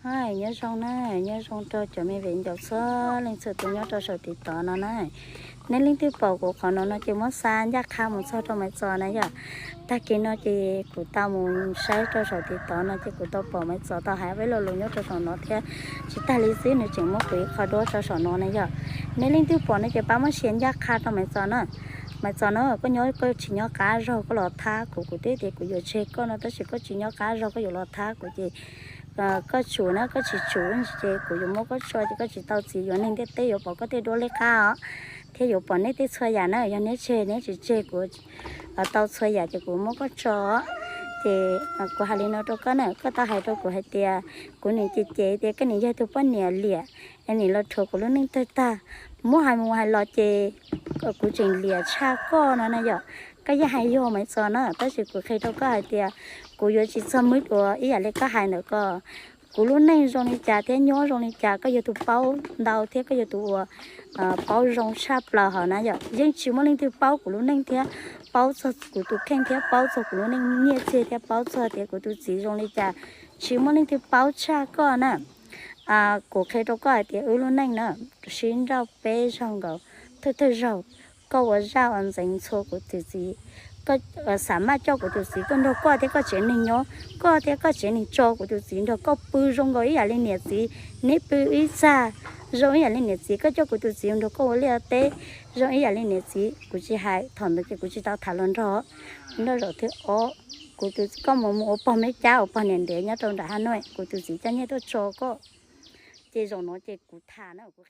Hais nyob zoo na, nyob zoo rau cov me viv ncaus txhua leej txhua tus nyob rau saum TikTok no na. Nej leej twg pom kuv qhov no no ces muab xa ncaj qha mus txog rau Maiv Txos na yom. Tag kis no ces kuv tau mus saib rau saum TikTok no ces kuv tau pom Maiv Txos tau hais peb lo lus nyob rau saum no thiab. Tsis tag li xwb nws tseem muab kuv ib qho duab rau saum no na yom. Nej leej twg pom no ces pab muab share ncaj qha rau Maiv Txos na. Maiv Txos na, koj nyob koj tsis nyob qab zog koj los thab kuv, kuv twb tias kuv yuav tseg koj no tab sis koj tsis nyob qab zog koj yuav los thab kuv ces koj tsum na, koj tsis tsum ces kuv yuav muab koj tso ces koj tsis tau txiv yuav neeg ntiaj teb yuav pom koj tej duab liab qab os, thiab yuav pom neb tej txhua yam na. Yog neb tseg neb tsis tseg kuv tau txhua yam ces kuv muab koj tso. Ces kuv hais li no rau koj na, koj tau hais rau kuv hais tias kuv nim cem cem tias koj nim yog tus poj niam liam, es nim los rhuav kuv lub neej tawg tag. Muab hais mus hais los ces kuv tseem liam tshaj koj no na yom. Koj yeej hais yog Maiv Txos na, tab sis kuv qhia rau koj hais tias kuv yuav tsis txog muab ua ib yam li koj hais ntawm ko. Kuv lub neej zoo li cas thiab nyob zoo li cas koj yog tus paub ntau thiab koj yog tus uas paub zoo tshaj plaws hos na yom. Yeej tsis muaj leej twg paub kuv lub neej thiab paub txog kuv tus kheej thiab paub txog kuv lub neej nyiaj txiag thiab paub txog tias kuv tus txiv zoo li cas, tsis muaj leej twg paub tshaj koj na. Kuv qhia rau koj hais tias wb lub neej na, sib nrauj peb zaug nkaus, thawj thawj zaug koj ua zaj ua ntxeev ntxhua kuv tus txiv, koj xam maj coj kuv tus txiv tuaj nrog koj thiab koj tsev neeg nyob, koj thiab koj tsev neeg tso kuv tus txiv nrog koj pw zoo nkaus ib yam li niam txiv, neb pw ib txaj zoo ib yam li niam txiv, koj coj kuv tus txiv nrog koj ua liaj teb zoo ib yam li niam txiv. Kuv tsis hais, thaum ntawd ces kuv tsis tau tham los nrog, nrog zaum thib ob, kuv tus, koj mus mus ua pog Meb Cab ua pog niam ntev nyob rau nram Hab Nuj, kuv tus txiv coj nyiaj tuaj tso koj, ces zaum no ces kuv tham na kuv